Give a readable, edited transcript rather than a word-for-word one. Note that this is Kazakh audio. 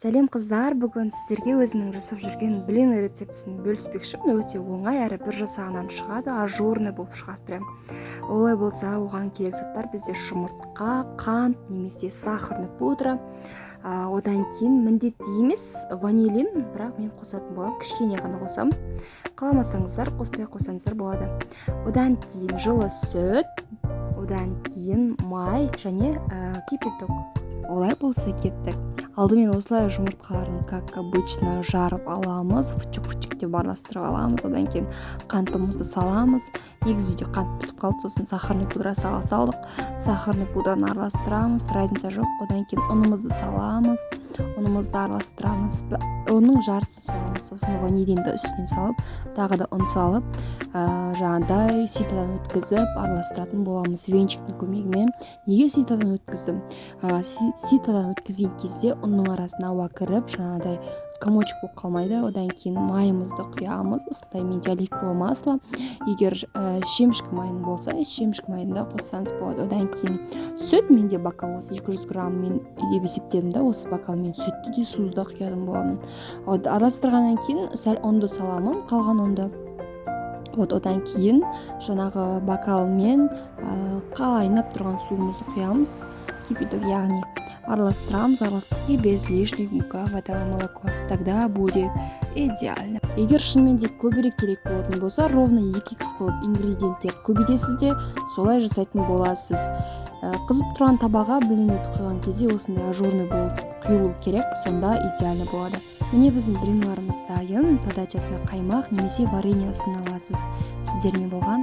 Сәлем, қыздар! Бүгін сіздерге өзімнің жасап жүрген блины рецептісін бөліспекшімін. Өте оңай әрі бір жасағаннан шығады, ажурный болып шығады прям. Олай болса, оған керек заттар бізде: жұмыртқа, қант немесе сахарный пудра, одан кейін міндетті емес ванилин, бірақ мен қосатын боламын, кішкене ғана қосамын. Қаламасаңыздар, қоспай қойсаңыздар болады. Одан кейін жылы сүт, одан кейін май және кипяток. Олай болса, кеттік. Алдымен осылай жұмыртқаларын, как обычно, жарып аламыз, фучук фучук деп араластырып аламыз. Одан кейін қантымызды саламыз. Негізі үйде қант бітіп қалды, сосын сахарный пудра сала салдық. Сахарный пудраны араластырамыз, разница жоқ. Одан кейін ұнымызды саламыз, ұнымызды араластырамыз, ұнның жартысын саламыз. Сосын ванилинді үстінен салып, тағы да ұн салып, жаңағыдай ситодан өткізіп араластыратын боламыз венчиктің көмегімен. Неге ситодан өткіздім? Ситодан өткізген кезде ұнның арасына ауа кіріп, жаңағыдай комочек болып қалмайды. Одан кейін майымызды құямыз. Осындай менде оливковое масло, егер шемішкі майын болса, шемішкі майын да қоссаңыз болады. Одан кейін сүт. Менде бокал осы 200 грамм мен деп есептедім да, осы бокалмен сүтті де, суды да құятын боламын. Вот, араластырғаннан кейін сәл ұнды саламын, қалған ұнды. Вот, одан кейін жаңағы бокалмен қайнап тұрған суымызды құямыз, кипяток яғни. Араластырамыз, и без лишних мука, вода, молоко, тогда будет идеально. Егер шынымен де көбірек керек болатын болса, ровно 2 икс қылып ингредиенттер көбейтесіз де, солай жасайтын боласыз. Қызып тұрған табаға блинді құйған кезде осындай ажурный болып құйылу керек, сонда идеально болады. Міне, біздің блинларымыз дайын. Подачасына қаймақ немесе варенье ұсына аласыз. Сіздермен болған